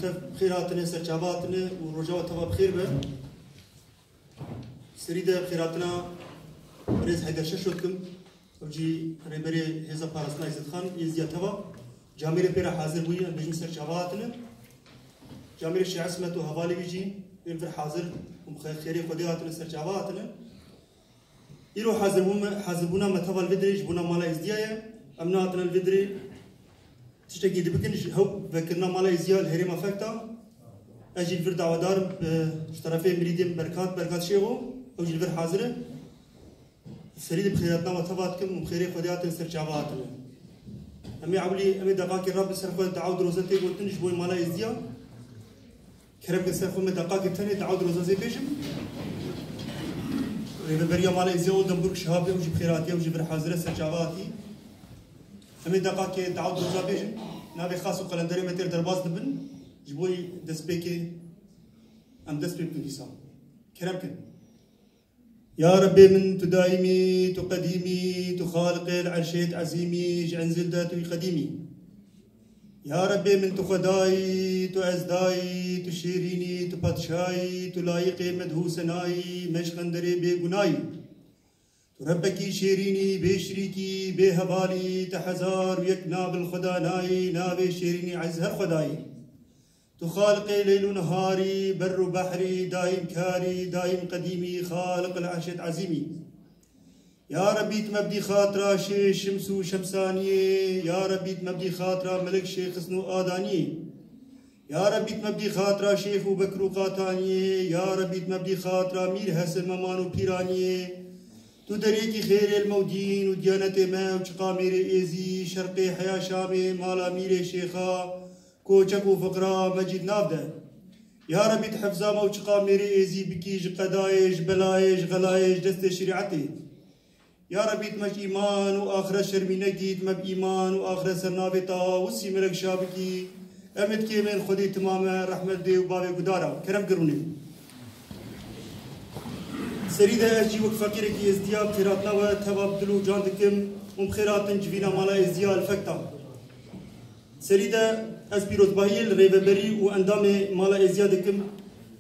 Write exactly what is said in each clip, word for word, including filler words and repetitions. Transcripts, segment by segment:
Bi xêr hatine, ser çava hatine û roja we teva bi xêr be. Serî de bi xêr hatina birêz Heyder Şeşo dikim. Ew jî rêberê Hêza Parastina Êzidxan, Êzidiya teva. Camêrê pê re hazir bûyî, em bêjin ser çava hatine. Camêrê Şêx Esmet û hevalê wî jî ê li vir hazir û bi xêrê Xwedê hatine ser çava hatine. Îro hazirbûn me, hazirbûna me teva li vê dirê ji bona mala Êzidiya ye. Em nehatine li vê dirê tiştekî dibikin ji hew vekirina mala Êzidiya li herêma Fekta. Ez jî li vir dawedar im, e, ji terefê mirîdê min Berkat, Berkat Şêxo, ew jî li vir hazir e. Serî de bi xêrhatina we teva dikim û bi xêrê Xwedê hatin ser çava hatine. Em ê ewilî, em ê deqakê re bi ser xwe dua û diroze tê gotin ji bo mala Êzidiya. Kerem ke ser xwe me deqakê tenê dua û diroze zê bêjim. Rêveberiya mala Êzidiya Oldenburg Şihabê û jî bi xêr hatiye û jî vir hazir e ser çava hatî. Em ê deqakê dua û diroze bêjin. Navê xas û qelenderê me têr derbas dibin. Ji bo destpêkê em dest pê bikin dîsa. Kerem kin. Ya Rebbê min, tu daîmî, tu qedîmî, tu xaliqê li erşê ezîmî, ji enzîl de tu yî qedîmî. Ya Rebbê min, tu Xwedayî, tu ezdayî, tu şêrînî, tu padşayî, tu layiqê medhû senayî, meşqenderê bêgunayî. Tu Rebbekî şêrînî, bê şirîkî, bê hevalî, te hezar û yek nav li xwe danayî, navê şêrînî ez her Xwedayî. Tu xaliqê leyl û niharî, berr û behrî, daîmkarî, daîm qedîmî, xaliq el erşê ezîmî. Ya Rebbî, tu me bidî xatira şê şims û şemsaniyê. Ya Rebbî, tu me bidî xatira melek şê xisn û adaniyê. Ya Rebbî, tu me bidî xatira şêx û bekir û qataniyê. Ya Rebbî, tu me bidî xatira mîr hesil meman û pîraniyê. Tu deriyekî xêrê li me û dîn û diyanetê me û çiqa mêrê êzî, şerqê heya Şamê, mala mîrê şêxa, koçek û fiqra me cî di nav de. Ya Rebî, tu hefza me û çiqa mêrê êzî bikî ji qedayê, ji belayê, ji xelayê, ji destê şerîetê. Ya Rebî, tu me ji îman û axiret şermî nekî, tu me bi îman û axiret ser navê Tawusî Melek şa bikî. Em ê dikê me yên Xwedî timam e, rehmet dê û bavê gudara. Kerem kirûnê. Serî de ez jî wek feqîrekî êzdiya bi xêrhatina we teva bi dil û can dikim û bi xêr hatin civîna mala êzdiya li Fekta. Serî de ez pîrozbahiyê li rêveberî û endamê mala êzdiya dikim.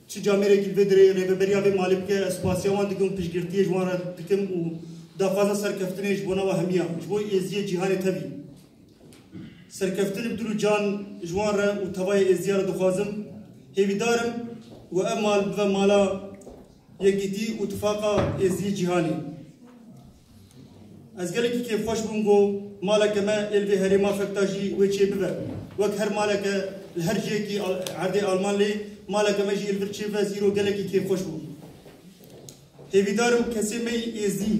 Çi camêrekî li vê dirê rêveberiya vê malê bike, ez spasiya wan dikim û piştgirtiyê ji wan re dikim û daxwaza serkeftinê ji bona we hemiya, ji bo êziyê cîhanê tevî. Serkeftinê bi dil û can ji wan re û tevayê êziya re dixwazim. Hêvîdar im we ev mal bibe mala yekîtî û tifaqa êziyê cîhanê. Ez gelekî kêfxweş bûm ku maleke me ê li vê herêma Fekta jî wê çê bibe. Wek her maleke li her cihekî Al-, erdê Alman lê maleke me jî ê li vir çê bibe, ez îro gelekî kêfxweş bûm. Hêvîdar im kesê me yî êzî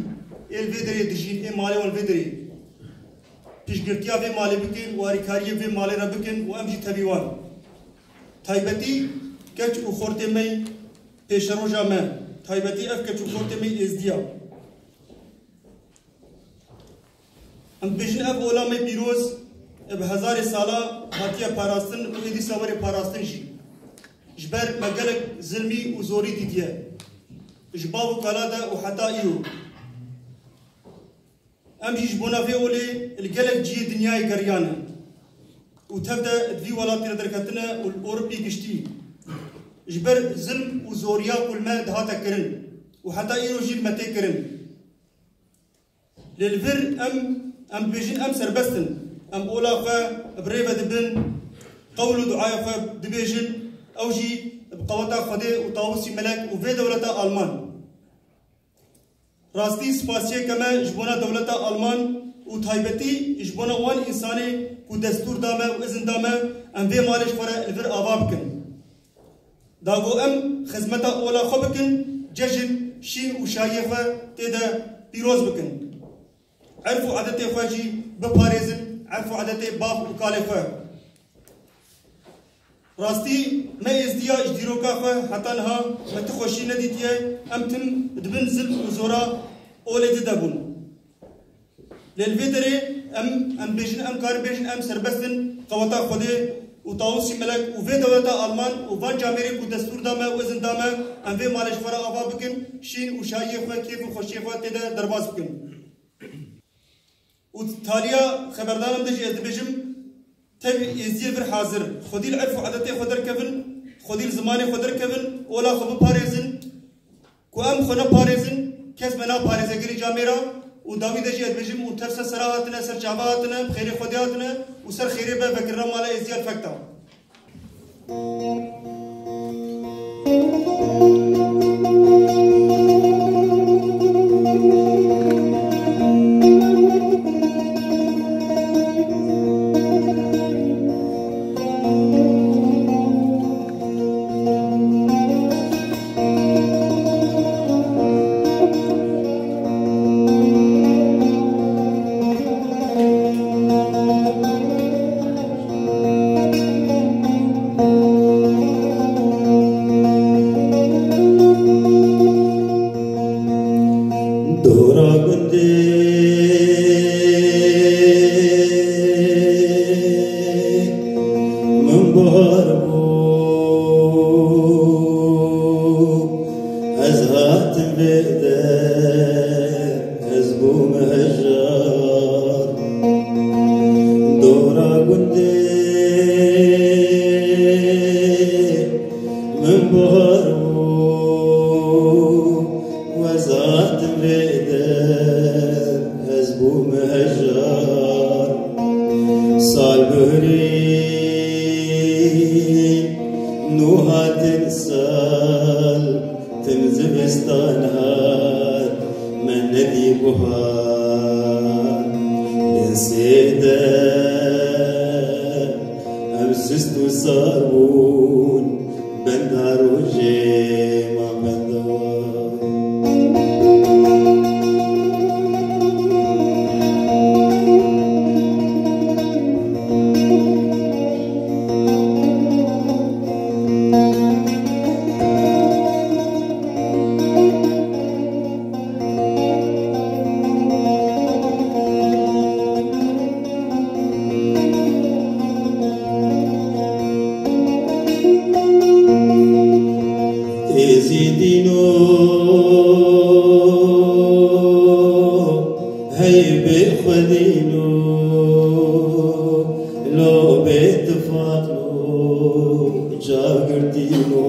ê li vê derê dijîn, ê malê wan li vê derê piştgirtiya vê malê bikin û alîkariyê vê malê re bikin û em jî tevî wan. Taybetî keç û xortê me yî pêşeroja me. Taybetî ev keç û xortê me yî êzdiya. Em dibêjin ev ola me pîroz bi hezarê sala hatiye parastin û ê dîsa were parastin jî. Ji ber me gelek zilmî û zorî dîtiye. Ji bav û kala de û heta îro. Em jî ji bona vê olê li gelek cihê dinyayê geriyane û tev de di vî welatî re derketine û li Ewropî giştî. Ji ber zilm û zoriya ku li me dihate kirin û heta îro jî li me tê kirin. Lê li vir em, em dibêjin em serbest in. Em ola xwe bi rê ve dibin, qewl û duaya xwe dibêjin, ew jî bi qeweta Xwedê û Tawusî Melek û vê dewleta Alman. Rastî spasiyeke me ji bona dewleta Alman û taybetî ji bona wan însanê ku destûr da me û izin da me em vê malê ji xwe re li vir ava bikin. Da ku em xizmeta ola xwe bikin, cejn, şîn û şayiyê xwe tê de pîroz bikin. Erf û adetê xwe jî biparêzin, erf û adetê bav û kalê xwe. Rastî me êzdiya ji dîroka xwe heta niha me ti xweşî nedîtiye, em tim di bin zilm û zora olê di de bûn. Lê li vê derê em, em bêjin, em karin bêjin, em serbest in, qeweta Xwedê û Tawusî Melek û vê dewleta Alman û van camêrê ku destûr da me û izin da me, em vê malê ji xwe re ava bikin, şîn û şayiyê xwe, kêf û xweşiyê xwe tê de derbas bikin. Û taliya xeberdanan de jî ez dibêjim, tevî êziyê vir hazir, xwedî li erf û edetê xwe derkevin, xwedî li zimanê xwe derkevin, ola xwe biparêzin, ku em xwe neparêzin, kes me naparêze girî camêra, û dawî de jî ez dibêjim û tev ser sera hatine, ser çava hatine, bi xêrê Xwedê hatine û ser xêrê be vekirina mala êziya li fekta. Dora gundê min bahar bû, ez hatim vê der, ez bûm hejar. Dora gundê min bahar bû, ez hatim vê der, ez bûm hejar. Sal bihurîn, nû hatin sal, tim zivistan hat, me nedî buhar. Bin sê de em sist û sar bûn, benda rojê ma benda wan. Êzîdîno, hey bê xwedîno, lo bê tifaqno, cagirtîno.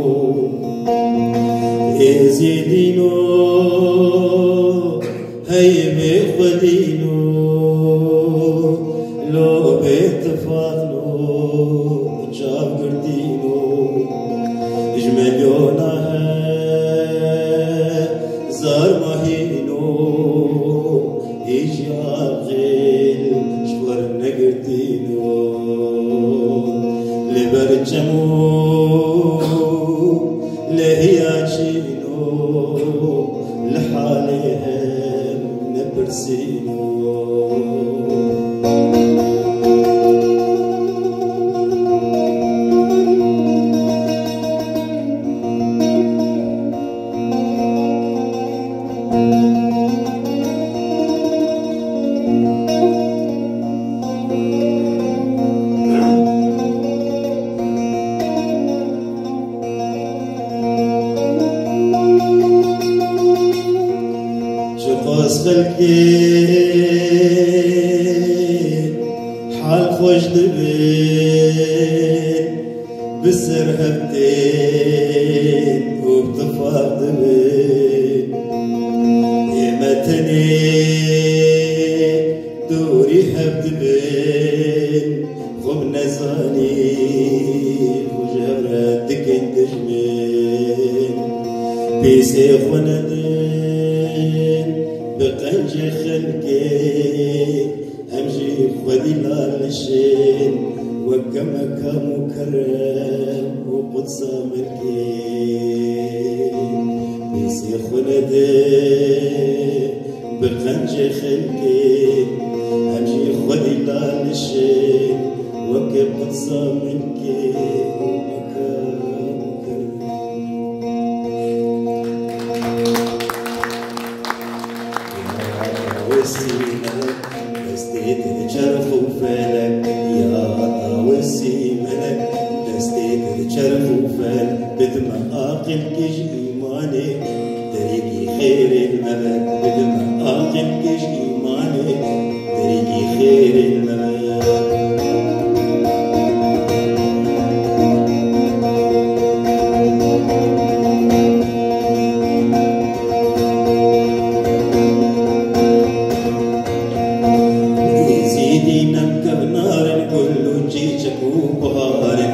Êzîdîno, hey bê xwedîno, lo bê tifaqno, cagirtîno. Ji milyona hezar mahîno, hîç aqil ji xwe re negirtîno. Li ber çem û lehiya çîno, li halê hev nepirsîno. Çiqas xelkê hal xweş dibin, bi ser hev tên û bi tifaq dibin. Ê me tenê dorî hev dibin, xwe bi nezanî xwe ji hev re dikin dijmin. Pîsê xwe nedin bi qencê xelkê, em jî xwedî lalişên weke Meka Mukerrem û Qudsa Mekê. Pîsê xwe nede bi qencê xelkê, em jî xwedî lalişên weke Qudsa Mekê û Meka Mukerrem. Destê te diçerx û felek, ya tawesî melek. Destê te diçerx û felek, bidime aqil kij îmanê, derîkî xêrê li me be. Bidime aqil kij îmanê, derîkî xêrê li me be. Dînem kevnar in gul û çîçek û buhar in.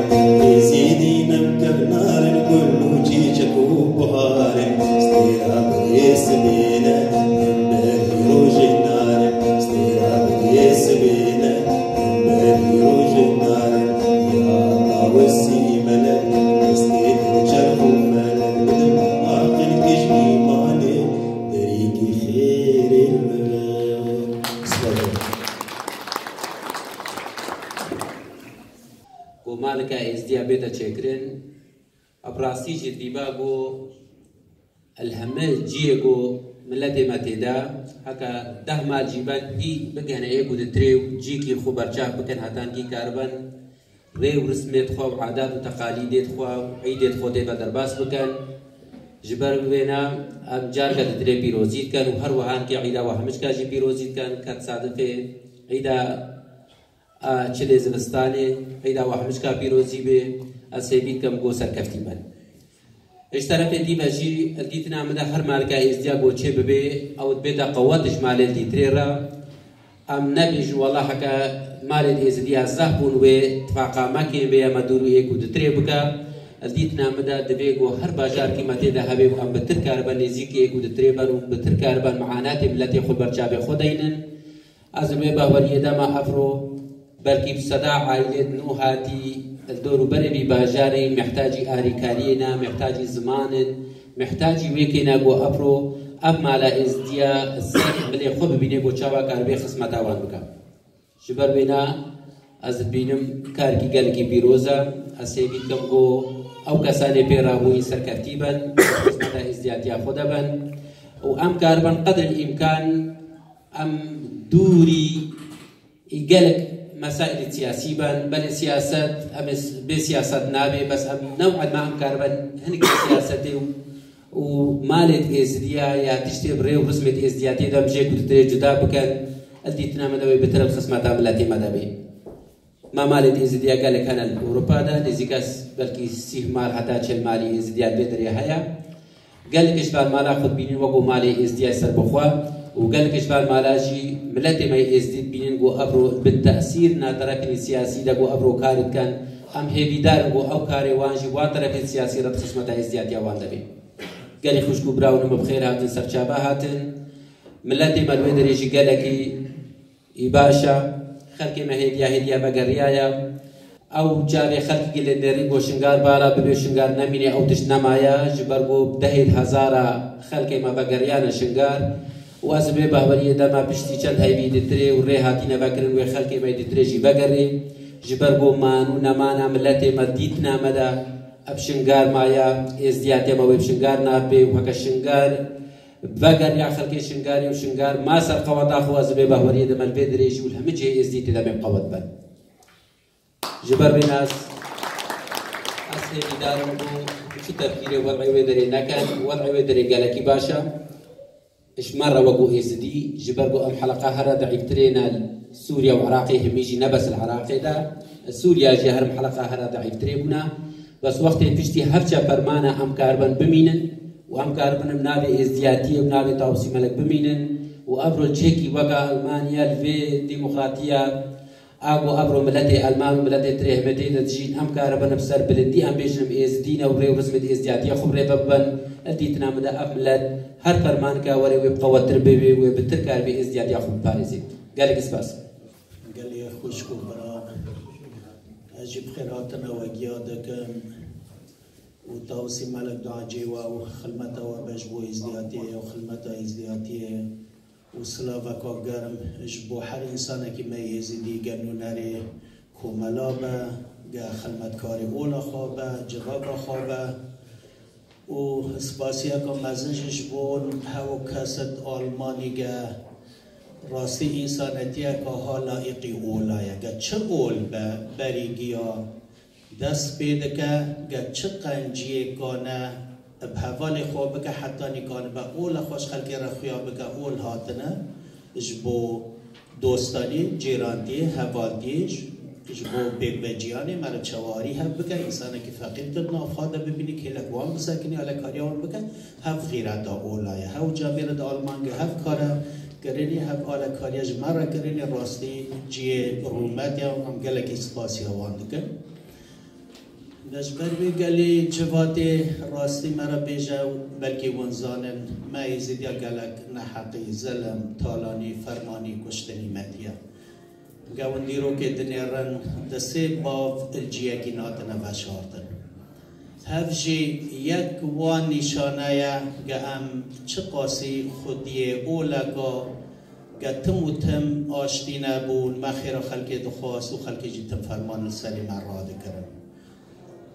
Êzî dînem kevnar in gul û çîçek û buhar in. Stêra bigê sibê ne, hemberî rojê nar in. Stêra bigê sibê ne, hemberî rojê nar in. Ya tawesî melek, destê te çerx û felek, bidin aqil kij îmanê, derîkî xêrê melek. Spas. Ku malika êzdiya bête çêkirin, bi rastî jî dîba ku li hemî cihê ku miletê me tê de, heke deh mal jî ben, dî bigihine ê ku di tirê û cihekî xwe berçav bikin, heta hingî karibin rê û rismê xwe û adat û teqalîdê xwe û îdê xwe tê ve derbas bikin. Ji ber vêna em careke di tirê pîrozî dikin û her wiha hingî îda we hemicka jî pîrozî dikin, ke tesadifê îda a çilê zivistanê, îda we hemicka pîrozî bê, ez hêvî dikim ku serkeftî bin. Ji terefê dî ve jî, dîtina min de her malika êzdiya ku çê bibê, ew dibête qewet ji malê dîtirê re. Em nebêjin wela heke malê êzidiya zehf bûn wê tifaqa me kêm bê ya me dûr û ê ku ditirê bike. Dîtina min de divê ku her bajarkî me tê de hebe û em bi tir karibe nêzîkî ê ku ditirê ben û bi tir karibe mianatê miletê xwe berçavê xwe deynin. Ez li wê baweriyê de me evro belkî bi seda aîlê di nû hatî li dor û berê vî bajarê mihtacî arîkariyê ne, mihtacî ziman in, mihtacî wê kêne ku evro ev mala êzdiya ser milê xwe bibîne ku çawa karibe xizmeta wan bike. Ji ber wêna ez dibînim karekî gelekî pîroz e. Ez hêvî dikim ku ew kesanê pê rabûyî serkeftî bin, xizmeta êzdiyatiya xwe de bin û em karibin qedril îmkan em dûrî gelek mesaîlê siyasî bin. Belê siyaset, em ê s-, bê siyaset nabe, bes em new'e me em karibin hinek siyasetê û û malê êzidiya ya tiştê bi rê û rizmê êzidiyatê de em jê ku ditirê cuda bikin, ez dîtina me de wê bitir bi xizmeta miletê me de bê. Me malê êzidiya gelek hene li Ewropa de, nêzîka s-, belkî sîh mal heta çil malî êzidiya li vê derê heye. Gelek ji van mala xwe dibînin wekû malê êzidiya serbixwe û gelek ji van mala jî miletê me yê êzidî dibînin ku evro bin tesîr na terefên siyasî de ku evro kar dikin. Em hêvîdar in ku ew karê wan jî wan terefên siyasî re di xizmeta êzidiyatiya wan de bê. Gelî xwişk û bira û nime bi xêr hatin, serçava hatin. Miletê me li wê derê jî gelekî î baş e. Xelkê me hêdiya hêdiya vegeriyaye. Ew çavê xelkekî lê nêrîn ku Şingar bala bibe Şingar nemîne, ew tişt nemaye. Ji ber ku dehêd hezara xelkê me vegeriyane Şingar. Û ez bi baweriyê de me piştî çend heyvî ditirê û rê hatîne vekirin wê xelkê me ditirê jî vegerê. Ji ber ku man û nemana miletê me dîtina me de ev Şingar maye, êzdiyatê me wê bi Şingar nabe û heke Şingar vegeriya xelkê Şingarê û Şingar ma ser qeweta xwe, ez bi baweriyê de me li vê dirêjî û li hemî cihê êzdî tê de bên qewet ben. Ji ber wê nas ez hêvîdar im ku çi tefkîrê wed'ê wê derê nekin. Wed'ê wê derê gelekî baş e. Ji me re wekû êzidî, ji ber ku em heleqa here deîftirê ne Sûriye û Iraqê, hemî jî ne bes li Iraqê de, Sûriye jî herim heleqa here deîftirê bûne. Bes wextê piştî hevçe fermane em karibin bimînin û em karibin bi navê êzdiyatiyê û navê Tawusî Melek bimînin û evro cihekî weka Elmanya li vê demokratiya A ku evro miletê Elman û miletê tirê hemê tê de dijîn, em karibin bi ser bilindî em bêjin em êzidî ne û rê û rizmê di êzidiyatiya xwe bi rê ve bibin. Ev dîtina min de ev milet her fermaneke were wê bi qewettir bê wê, wê bi tir karibê êzidiyatiya xwe biparêzê. Gelek spas. Gelê xwişk û bira, ez jî bi xêr hatina we giya dikim û Tawusî Melek dua cê we û xilmeta we be ji bo êzdiyatiyê û xilmeta êzdiyatiyê. û silaveka germ ji bo her însanekî me yê Êzidî, ge nûnerê komela be, ge xilmetkarê ola xwe be, civaka xwe be û spasiyeka mezin jî ji bo hew kes di Almanî ge rastî însanetiyeka ha laîqî ola ye. Ge çi ol be, berî giya dest pê dike, ge çi qenciyêkane bi hevalê xwe bike, hetanî kanibe ola xwe ji xelkê re xuya bike, ol hatine ji bo dostanî, cîrantî, hevaltî, ji, ji bo pêkveciyanê me re çawarî hev bike, însanekî feqîr tu di nav xwe de bibînî, kêlek wan bisekinî, alekariya wan bike, hev xîreta ola ye. Hew camêre di Alman ge hev kare Kirinî, hev alekariya ji me re kirinî, rastî cihê rûmet ya, em gelekî spasiya wan dikin. De ji ber wê gelî civatê rastî me re bêje û belkî hûn zanin, me Êzîdiya gelek neheqî, zelm, talanî, fermanî, kuştinî me diya. Ge hûn dîrokê dinêrin, di sê bav li ciyekî hatine veşartin. Hev jî yek wan nîşane ye ge em çiqasî xwediyê oleka ge tim û tim aştî nebûn, me xêra xelkê dixwest û xelkê jî tim ferman li serê me radikirin.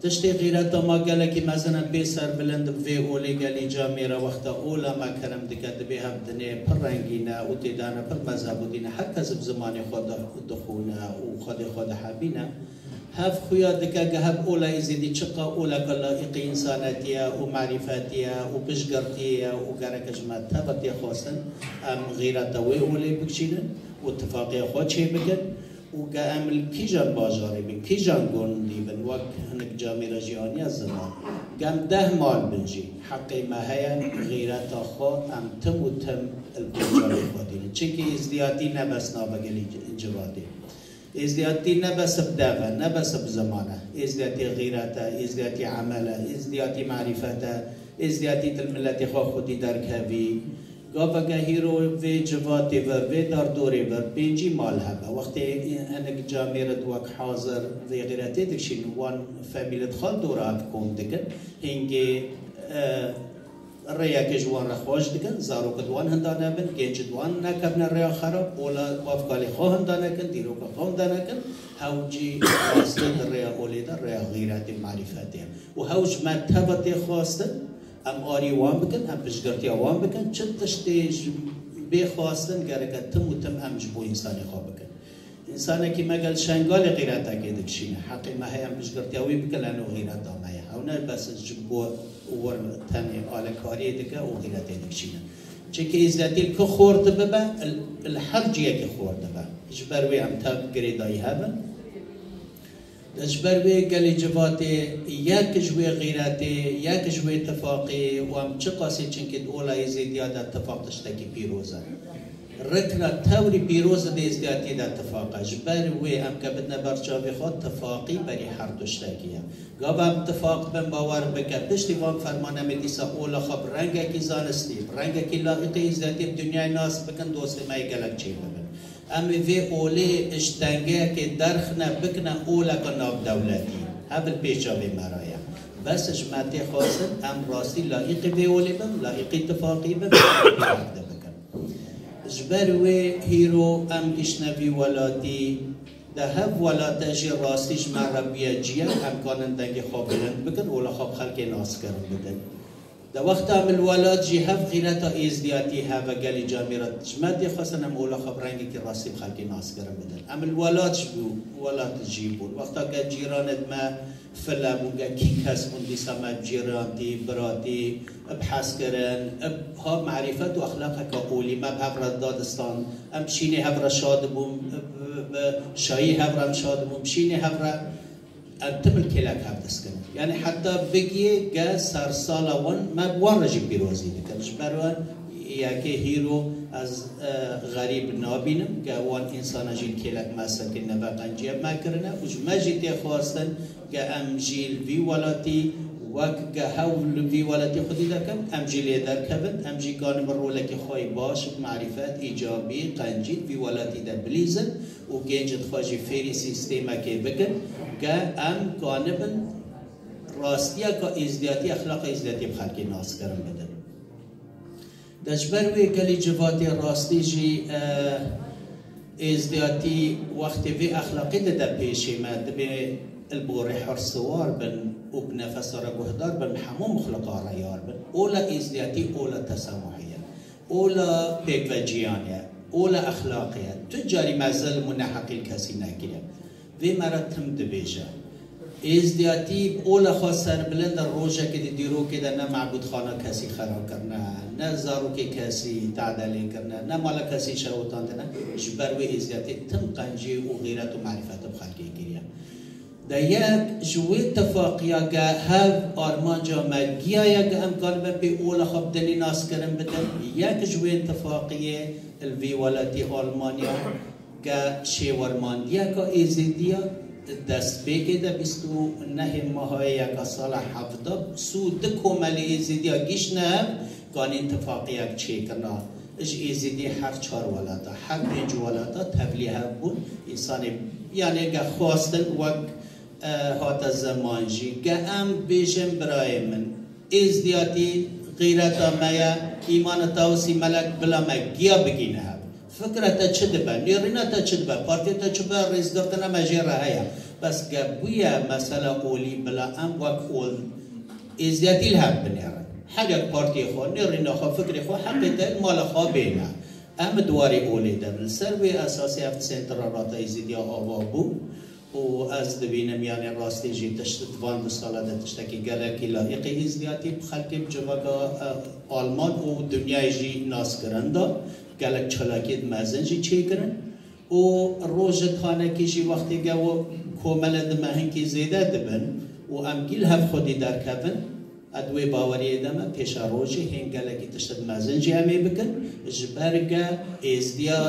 Tiştê xîreta me gelekî mezin e, pê serbilind bi vê olê gelî camêre wexta ola me kerem dike, dibê hev dinê pir rengîn e û têdane pir mezheb û dîn e. Her kes bi zimanê xwe di-, dixwîne û Xwedê xwe dihebîne. Hev xuya dike ge hev ola Êzîdî çiqa oleka laîqî însanetî ye û marîfetî ye û piştgirtiyê ye û gereke ji me teva tê xwestin em xîreta wê olê bikişînin û tifaqiya xwe çêbikin. Û ge em li kîjan bajarê bin, kîjan gundî bin, wek hinek camêra jî aniye ziman, ge em deh mal bin jî, heqê me heye, xîreta xwe em tim û tim li pêncavê xwe dînin. Çimkî êzdiyatî ne bes nava gelî civatê. Êzdiyatî ne bes bi dev e, ne bes bi ziman e. Êzdiyatî xîret e, êzdiyatî emel e, êzdiyatî marîfet e, êzdiyatî tu li miletê xwe xwedî derkevî. Gaveke hîro vê civatê vir, vê dardorê vir pêncî mal hebe. Wextê hinek camêr di wek hazir vê xîretê dikişînin, wan femîl di xal dora hev kom dikin. Hingê, e, rêyekê ji wan re xweş dikin, zarok di wan hinda nebin, genc di wan nekevne rêya xerab, ola bavkalê xwe hinda nekin, dîroka xwe hinda nekin, hew jî rastî di rêya olê de rêya xîretê û marîfetê ye. Û hew ji me teva tê xwestin, em arî wan bikin, em piştgirtiya wan bikin, çi tiştê ji bê xwestin gereke tim û tim em ji bo însanê xwe bikin. Însanekî me gel Şengalê xîretekê dikişîne, heqê me heye em piştgirtiya wî bikin, leno xîreta me ye. Ew ne bes ji bo wir tenê alekariyê dike û xîretê dikişîne. Çimkî êzdiyatî li ku xort bibe, li, li her ciyekê xort dibe. Ji ber wê em tev girêdayî hebin. Ji ber wê gelê civatê yek ji wê xîretê, yek ji wê tifaqê û em çiqasî, çimkî di ola Êzîdiya de tifaq tiştekî pîroz e. Rikna tewrî pîroz di êzdiyatî de tifaq e. Ji ber wê em ke bidine ber çavê xwe, tifaqî berî her tiştekî ye. Gava em tifaq bin, bawer bike, piştî van fermane me dîsa ola xwe bi rengekî zanistî, bi rengekî laîqî êzdiyatî bi dinyayê nas bikin, dostê me yê gelek çêbibin. Em ê vê olê ji tengeyekê derxine, bikine oleke navdewletî. Hev li pêşa vê me re ye. Bes ji me tê xwestin em rastî laîqî vê olê bin, laîqî tifaqî bin, tifaq de bikin. Ji ber wê hîro em giştine vî welatî, de hev welate jî rastî ji me re bûye ciyek, em kanin dengê xwe bilind bikin, ola xwe bi xelkê naskirin bidin. De wexta em li welat jî hev xîreta êzdiyatî heve gelî camêra ji me tê xwestin em ola xwe bi rengekî rastî bi xelkê naskirin bidin. Em li welat ji bû, welat jî bûn. Wexta ke cîranê me file bûn, ge kî kes bûn dîsa me bi cîrantî, biratî, bi hezkirin, bi ha marîfet û exlaqeke olî me bi hev re dadistan. Em bi şînê hev re şa dibûn, bi, bi, bi şayî hev re em şa dibûn, bi şînê hev re Em tim li kêlek hev diskirin. Yanî heta bigiyê ge sersala wan, me bi wan re jî pîrozî dikin. Ji ber wan yekê hîro ez, e, xerîb nabînim, ge wan însana jî li kêlek me sekirine, ve qenciyê me kirine û ji me jî tê xwestin ge em jî li vî welatî, wek ge hewl li vî welatî xwedî dekin, em jî lê derkevin, em jî kanibin rolekê xwe yê baş, bi marîfet, îcabî, qencî, vî welatî de bilîzin. û genc di xwe jî fêrî sîstêmekê bikin, ge em kanibin rastiyeka êzdiyatî, exlaqa êzdiyatî bi xelkê naskirin bidin. De ji ber wê gelî civatê rastî jî, e, êzdiyatî wextê vê exlaqê dide pêşê me, dibê li borê her siwar bin û bi nefesa re guhdar bin, bi hemû mixliqa re yar bin. Ola êzdiyatî ola tesamuhî ye. Ola pêkveciyanê ye, ola exlaqê ye. Tu carî me zilm û neheqî li kesî nekiriye. Vê me re tim dibêje. Êzdiyatî bi ola xwe serbilind e, rojekê di dîrokê de ne mebûdxana kesî xera kirine, ne zarokê kesî tade lê kirine, ne mala kesî şewitandine. Ji ber wê êzdiyatî tim qencî û xîret û marîfet bi xelkê kiriye. De yek ji wê tifaqiya ge hev armanca me giya ye ge em karibin pê ola xwe bi dilî naskirin bidin. Yek ji wê tifaqiyê li vî welatî Almanya ge şêwermandiyeka Êzîdiya destpêkê de bîst û nehê meha yeka sala hevda sû di komelê Êzîdiya gîştine hev, ganîn tifaqiyek çêkirina. Ji Êzîdî her çar welata, her pênc welata tevlî hev bûn. Însanê, yanê ge xwestin wek, e, hate zeman jî. Ge em bêjin birayê min, Êzdiyatî xîreta me ye, îmana Tawusî Melek bila me giya bigîne hev. Fikra te çi dibe, nêrîna te çi dibe, partiya te çi be, rêzgirtina me jê re heye. Bes ge bûye mesela olî bila em wek ol Êzdiyatî li hev binêrin. Herek partiyê xwe, nêrîna xwe, fikrê xwe, heqê te li mala xwe bêne. Em di warê olê de bin. Li ser wê esasê ev sentra rata Êzidiya ava bû û ez dibînim, yanî rastî jî tişt di van du sala de tiştekî gelekî laîqî Êzidiyatî bi xelkê bi civaka, e, Alman û dinyayê jî naskirin da. Gelek çalakiyêt mezin jî çêkirin. û roj ji tanekî jî wextê ge û komele di me hinkî zêde dibin û em gî li hev xwedî derkevin, ez di wê baweriyê de me pêşerojê hên gelekî tişt mezin jî em ê bikin, ji ber ge Êzdiya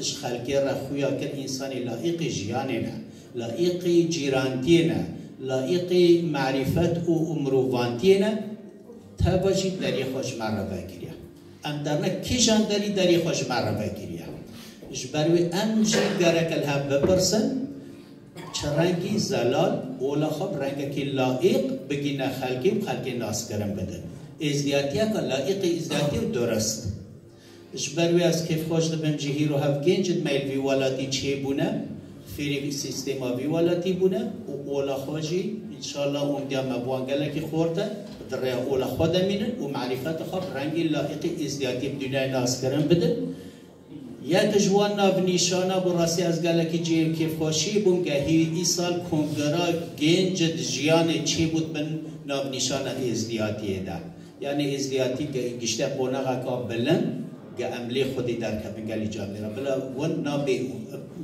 ji xelkê re xuya kir însanê laîqî jiyanê ne, laîqî cîrantiyê ne, laîqî merîfet û mirovantiyê ne, teva jî deriyê xwe ji me re vekiriye. Em derne kîjan derî derî xwe ji me re vekiriye. Ji ber wê em jî gerek li hev bipirsin, çi rengî zelal ola xwe bi rengekî laîq bigîne xelkê û xelkê naskirin bidin. Êzdiyatiyeke laîqî êzdiyatî û durist. Ji ber wê ez kêfxweş dibim jî hîro hev genc di me li vî welatî çêbûne. Fêrî sîstema vî welatî bûne û ola xwe jî, înşallah, umdiya me bi wan gelekî xort e, di rêya ola xwe de mînin û merîfeta xwe bi rengî laîqî êzdiyatî bi dinyayê naskirin bidin. Yek ji wan navnîşana, bi rastî ez gelekî cihê kêfxweşî bûm, gehî îsal kongera genc di jiyanê çêbû di bin navnîşana êzdiyatiyê de. Yanî êzdiyatî ge-, gişte qonaxeka bilind, ge em lê xwedî derkevin gelî camêra. Bila win na bê-,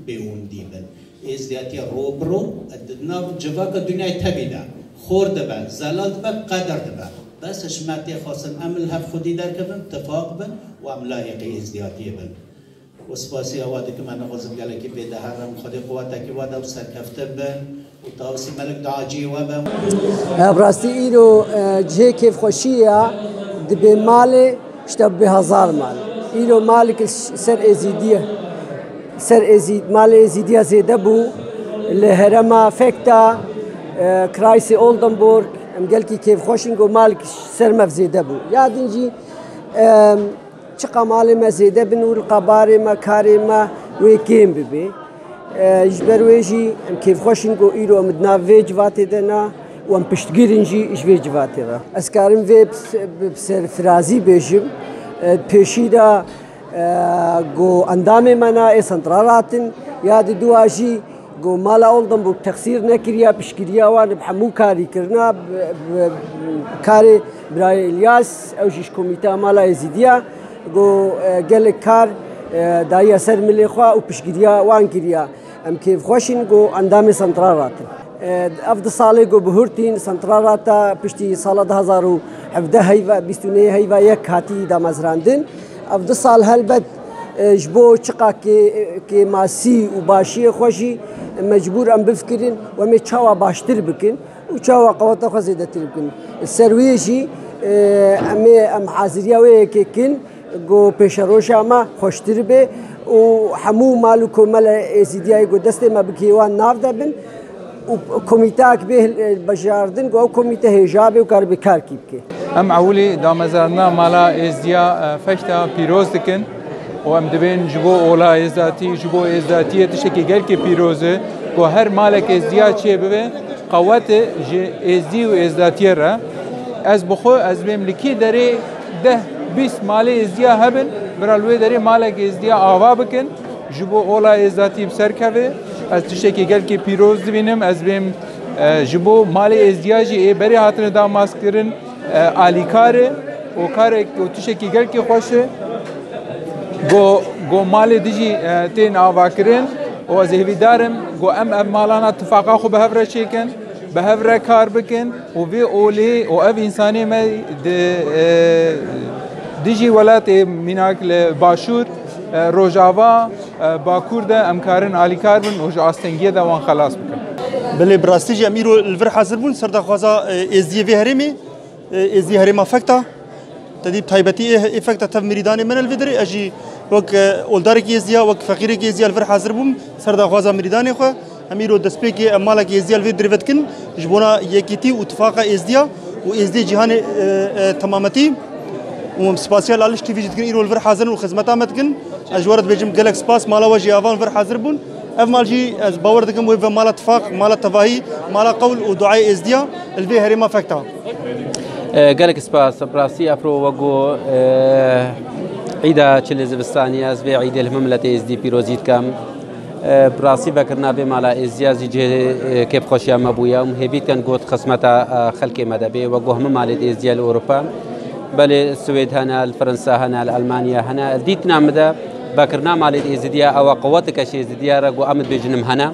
bêomdî bin. Êzdiyatî ro bi ro, di nav civaka dinyayê tevî de xor dibe, zelal dibe, qedir dibe. Bes ji me tê xwestin em li hev xwedî derkevin, tifaq bin û em laîqî êzdiyatiyê bin. Û spasiya we dikim, ez nexwazim gelekî pê de herim. Xwedê quwetekî we de û serkeftin bin û Tawusî Melik duaciyê we be. Bi rastî îro, e, cihê kêfxweşiyê ya, dibê malê, işte bi hezar mal. Îro malek ser Êzîdiye, ser Êzîd, malê Êzîdiya zêde bû. Li herêma Fekta, e, Kreisê Oldenburg, em gelkî kêfxweş in ku malek ser me zêde bû. Ya din jî, e, Çiqa malê me zêde bin û li qabarê me, karê me wê kêm bibe. E, ji ber wê jî em kêfxweş in ku îro em di nav vê civatê de ne û em piştgir in jî ji vê civatê re. Ez karim vê bi se-, bi serfirazî bêjim. E, pêşî de, e, ku endamê me ne ê sentral hatin, ya di dua jî Go mala Oldenburg texsîr nekiriya, piştgiriya wan bi hemû karî kirina, bi, bi, bi karê birayê Îlyas, ew jî ji komîteya mala Êzîdiya, go, e, gelek kar, e, dayiya ser milê xwe û piştgiriya wan kiriya. Em kêfxweş in go endamê sentral ratin. E, ev du salê go bihurtîn, sentral rata piştî sala du hezar û hevdeh heyva, bîst û nehê heyva yek hatî damezrandin. Ev du sal helbet, e, ji bo çiqa kê-, kêmasî û başiyê xwe jî mecbûr em bifikirin, em ê çawa baştir bikin û çawa qeweta xwe zêdetir bikin. Ser wê jî, e, em ê, em haziriya wê yekê kin, ku pêşeroja me xweştir be û hemû mal û komele Êzîdiyayê ku destê me bikê wan nav de bin û komîteyek bê hilbijardin, ku ew komîte hêja be û karibê karkî bike. Em ewilî damezrandina mala Êzdiya, e, Feşta pîroz dikin û em dibên ji bo ola Êzdatî, ji bo Êzdatiyê tiştekî gelkî pîroz e ku her malek Êzdiya çê bibe, qewet e ji Êzdî û Êzdatiyê re. Ez bi xwe, ez bêm li kî derê deh bîst malê Êzdiya hebin, bira li wê derê malek Êzdiya ava bikin, ji bo ola Êzdatî bi ser keve. Ez tiştekî gelkî pîroz dibînim, ez bêm, e, ji bo malê Êzdiya jî ê berê hatine damaskirin, e, alîkar e û karek û tiştekî gelkî xweş e. Go, go malê dijî, e, tên avakirin. Û ez hêvîdar im ku em ev malana tifaqa xwe bi hev re çêkin, bi hev re kar bikin û vê olê û ev însanê me di, e, dijî welatê mînak li Başûr, e, Rojava, e, Bakur de em karin alîkar bin û ji astengiyê de wan xelas bikin. Belê, bi rastî jî em îro li vir hazir bûn ser daxwaza, e, êzdiyê vê herêmê. Êzî herêma Fekta. Te dî bi taybetî ê, ê Fekta tev mirîdanê me ne li vê derê. Ez jî wek, e, oldarekî êziya, wek feqîrekî êziya li vir hazir bûm ser daxwaza mirîdanê xwe. Em îro destpêkê em malekî êziya li vê derê vedikin ji bona yekîtî û tifaqa êziya û êziyê cîhanê, e, e, temametî. Û em spasiya li Aliş T V jî dikin, îro li vir hazir in û xizmeta me dikin. Ez ji we re dibêjim gelek spas, mala we jî ava in vir hazir bûn. Ev mal jî ez bawer dikim wê ve mala tifaq, mala tevahî, mala qewl û duayê êzdiya li vê herêma Fekta. E, gelek spas. Bi rastî ev ro wek got, e, îda çilê zivistanî, ez vê îdê li hemû miletê êzdî pîrozî dikim. E, bi rastî vekirina vê mala êzdiya zî cihê, e, kêfxweşiya me bûye û hêvî dikin got xizmeta, e, xelkê me de bê, wek got hemû malê êzdiya li Ewropa. Belê Swêd hene, li Fransa hene, li Elmanya hene. Dîtina min de vekirina malê êzidiya ewa quweteke ji êzidiya re got em dibêjin em hene.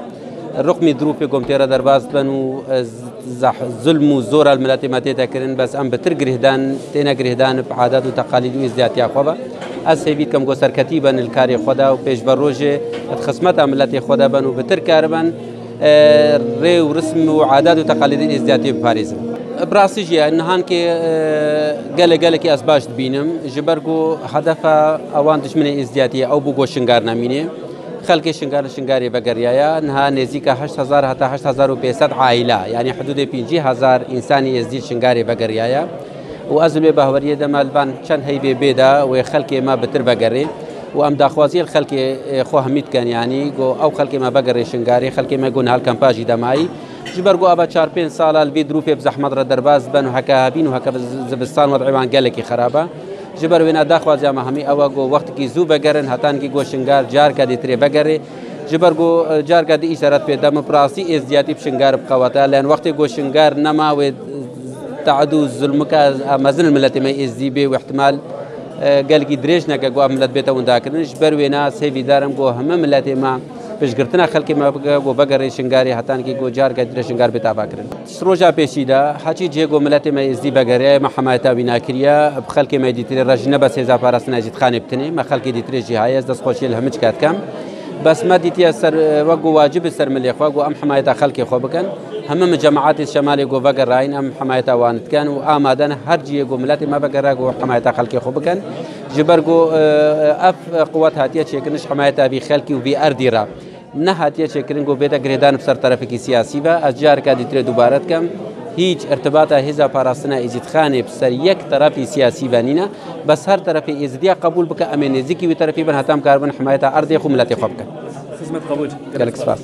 Ruqmî dirûpê ku em tê re derbas dibin û, e, zeh-, zulm û zora li miletê me tête kirin, bes em bi tir girêhdan, têne girêhdan bi adat û teqalîd û êzdiyatiya xwe ve. Ez hêvî dikim ku serketî bin li karê xwe de û pêşverojê di xizmeta miletê xwe de bin û bi tir karibin, e, rê û rism û adat û teqalîdên êzdiyatiyê biparêzin. Bi rastî jî nihankê, e, gelek gelekî ez baş dibînim, ji ber ku hedefa ewan dijminê êzdiyatiyê ew bû ku Şingar nemîne. Xelkê Şingar li Şingarê vegeriyaye. Niha nêzîka heşt hezar heta heşt hezar û pênc sed aîle, yanî hidûdê pêncî hezar însanî êzdî li Şingarê vegeriyaye. Û ez li wê bahweriyê de me li van çend heyvê bê de wê xelkê me bi tir vegerê. Û em daxwaziyê li xelkê, e, xwe hemî dikin, yanî ku ew xelkê me vegerê Şingarê, xelkê me ku niha li kampa jî de mayî. Ji ber ku ava çar pênc sala li vî dirûpê bi zehmet re derbas dibin û heke hevîn û heke bi z-, zivistan wed'ê wan gelekî xerab e. Ji ber wêna daxwaziya me hemî ew e ku wextekî zû vegerin, hetanîkî ku Şingar carka dîtirê vegerê. Ji ber ku, e, carka dî îşaret pê de min bi rastî êzdiyatî bi Şingar biqewete. Lên wextê ku Şingar nema wê te'd û zulmika mezin li miletê me êzdî bê û ihtimal, e, gelekî dirêj neke ku ev milet bête windakirin. Ji ber wêna ez hêvîdar im ku hemî miletê me piştgirtina xelkê me bike ku vegerê Şingarê hetanîkî ku carka dîtirê Şingar bête avakirin. Roja pêşî de heçî cihê ku miletê me êzdî vegeriyaye, me hemayeta wî nakiriye. Bi xelkê me dîtirê re jî ne bes hêza parastina Êzîdxanê bi tinê, me xelkê dîtirê jî haye, ez destxweşiyê li hemû cika dikim. Bes me dîtiye ser, wek ku wacib e ser milê xwe ku em hemayeta xelkê xwe bikin. Hemû min cemaetê Şemalê ku vegerayîn em hemayeta wan dikin û amade ne her cihê ku miletê me vegere ku hemayeta xelkê xwe bikin. Ji ber ku, e, ev quwet hatiye çêkirin ji hemayeta vî xelkî û vî erdî re. Nehatiye çêkirin ku bête girêdan bi ser terefekî siyasî ve. Ez careka dîtirê dubare dikim, hîç irtibata hêza parastina Êzîdxanê bi ser yek terefî siyasî ve nîne. Bes her terefê Êzidiya qebûl bike, em ê nêzîkî wî terefî bin, heta em karibin himayeta erdê xwe, miletê xwe bikin. Xizmet qebûl. Gelek spas.